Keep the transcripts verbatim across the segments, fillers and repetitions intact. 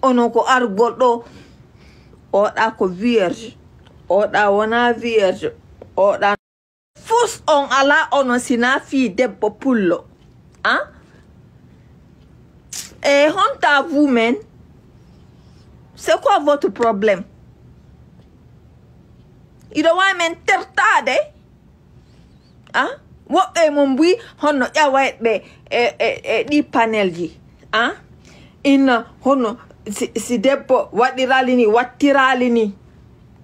Onon ko argol ɗo, oɗa ko vierge, oɗa wona vierge, oɗa fus on ala onon sina fii debbo pullo. Hein? Et honte à vous, men. C'est quoi votre problème? Iɗo wawi men tertade. Hein? Woɓɓe mum mbuyi honno ƴawayɓe e, e, e ɗi panelji. Hein? Inna honno si, si debbo waɗirali ni, wattirali ni.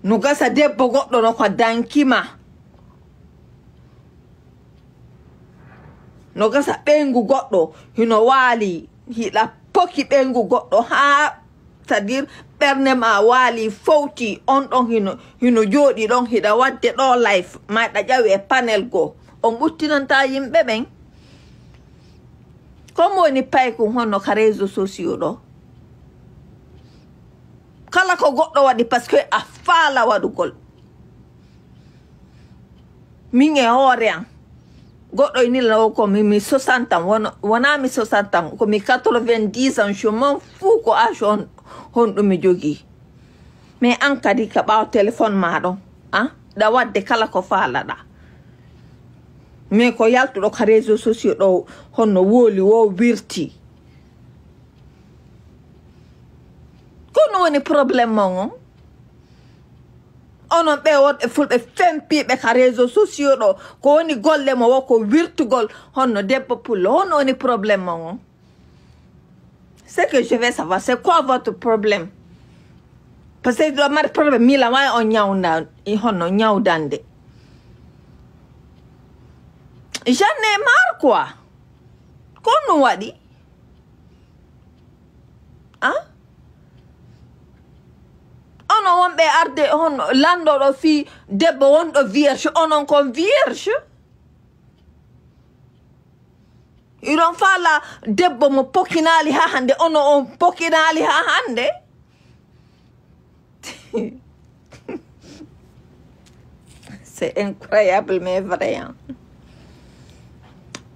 No gasa debbo goɗɗo no ko dankima. No gasa ɓeyngu goɗɗo hino waali, hiɗa poki ɓeyngu goɗɗo haa, c'est-à-dire, ɓernde ma waali, fowti, on ɗon hino, hino jooɗi ɗon, hiɗa waɗde ɗo live, ma hiɗa ƴawi e panel goo. On ɓuttinanta yimɓe ɓen. Ko mo woni paykun honno ka réseaux sociaux ɗo? Kala ko goɗɗo waɗi, parce que a faala waɗugol. Min e hoore an, goɗɗo e nila o ko mi, mi soixante ans, wona, wona mi soixante ans, ko mi quatre-vingt-dix ans, je m'en fous ko âge on, honɗum mi jogii. Mais an kadi ka ɓaawo téléphone ma ɗon, ah, ɗa waɗde kala ko faalaɗa. Mais ko yaltuɗo ka réseaux sociaux ɗo, honno woli wo wirti. Ko no woni problème mon on? Onon ɓe worɓe fulɓe fempiiɓe ka réseaux sociaux ɗo, ko woni golle mo wo ko wirtugol honno debbo pullo. Honno woni problème mon on? Ce que je vais savoir, c'est quoi votre problème? Parce que ɗo mari problème, mila wawi on ñawda, i honno ñawdande. J'en ai marre, quoi. Ko no waɗi? Ah? Onon wonɓe arde, honno lanndo ɗo fii debbo wonɗo vierge, onon kon vierge? Iɗon faala debbo mo pokinaali haa hannde, ono on pokinaali haa hannde? C'est incroyable, mais vrai, hein.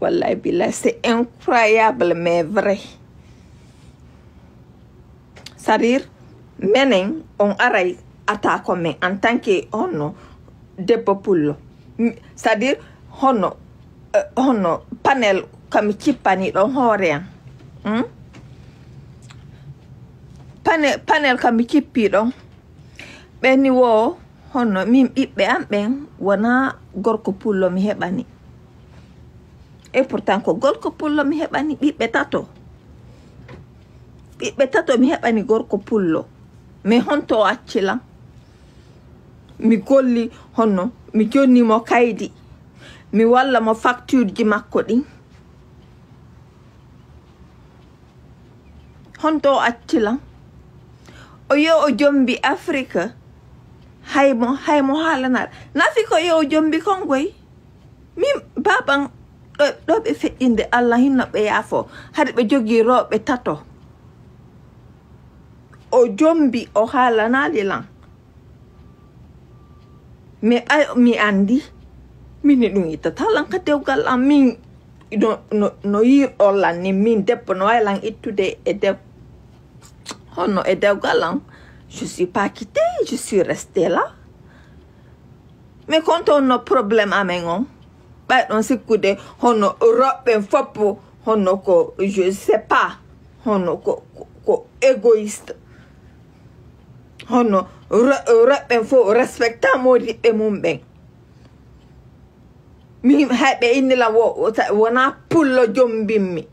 Wallahi billahi, c'est incroyable, mais vrai. C'est-à-dire, menen, on aray attaque men en tant que honno debbo pullo. M-, c'est-à-dire, honno, euh, honno panel ka mi cippani ɗon hoore an. Hmm? Pane-, panel ka mi cippi ɗon. Ɓe ni wo, honno min ɓiɓɓe am ɓen wona gorko pullo mi heɓani. Et pourtant ko gorko pullo mi heɓani ɓiɓɓe tato. Ɓiɓɓe tato mi heɓani gorko pullo. Mais honto o acci lan? Mi golli honno, mi jonni mo kaydi. Mi walla mo facture ji makko ɗin. Honto o acci lan? O yo o jombi Afrique. Hay mo, hay mo haalanaɗo. Nafi ko yo o jombi kongoy. Min, baban, ɗo, ɗo ɓe feƴƴinde Allah hinno ɓe yaafo. Hari ɓe jogii rewɓe tato. O jombi, o haalanaali lan. Mais ɓay mi anndi, min ni ɗum ittata lan ka dewgal am. Min no, no, no yiirɗon lan ni, min debbo no wawi lan ittude e dew-, honno e dewgal am. Je suis pas quittée, je suis restée là. Mais konto no problème amen on? Ɓay ɗon sikkude hono rewɓe foppo, hono ko, je sais pas, hono ko, ko, ko égoïste. Hono re-, rewɓe fof respecta modiɓɓe mum ɓen. Min hay ɓe inni lan wo-, wo-, wona pullo jombimmi.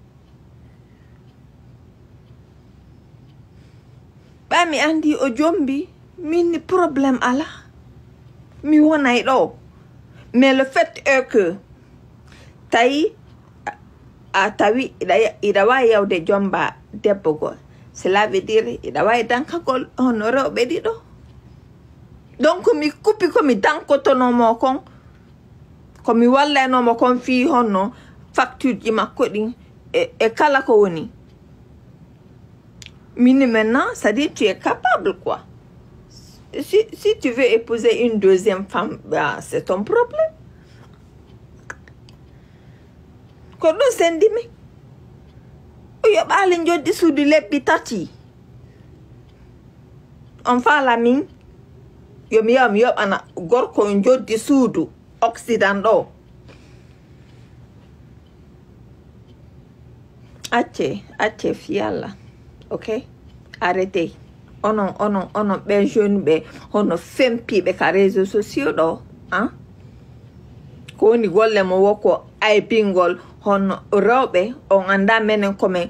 Ɓay mi anndi o jombi, min ni problème ala. Mi wonay ɗo. Mais le fait est que tawi a, a tawi iɗa, iɗa wawi yawde jomba debbo goo. Cela veut dire iɗa wawi dankagol hono rewɓe ɗiɗo. Donc mi kupi ko mi dankotonomo kon. Ko mi wallaynomo kon fii honno facture ji makko ɗin e, e kala ko woni. Min maintenant, c'est-à-dire tu es capable, quoi. Si, si tu veux épouser une deuxième femme, bah, c'est ton problème. Ko ɗum sendi mi. O yoɓaali njoddi suudu lebbi tati. On faala min? Yo mi yaw mi yoɓana gorko joddi suudu Occident ɗo. Acce, acce fiyalla. Ok? Arrêtez. Onon, onon, onon ɓen jeune ɓe, hono fempiɓe ka réseaux sociaux ɗo, hein? Ko woni golle mo wo ko aybingol hono rewɓe, on annda menen ko men,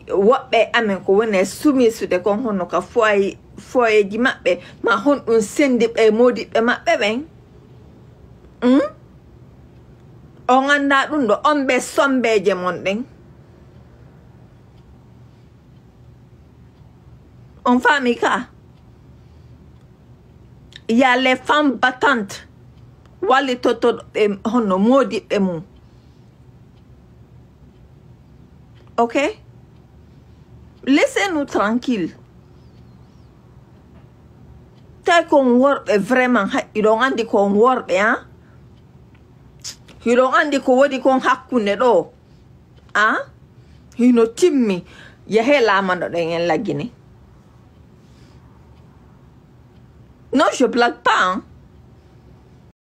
woɓɓe amen ko woni e sumisude kon hono ka foyer, foyeji maɓɓe, ma honɗum sendi ɓe modiɓɓe maɓɓe ɓen? Hmm? On annda ɗum ɗo, on ɓe sombeje mon ɗen. On faami ka? Il y a les femmes battantes wallitotoɗo ɓe hono modiɓɓe mum. Ok? Laissez-nous tranquille. Tawi ko on worɓe vraiment, ha- hiɗon andi ko on worɓe, hein? Hiɗon andi ko woni kon hakkunde ɗo, hein? Hino timmi. Yahe lamano ɗen en laggini. Non, je blague pas, hein?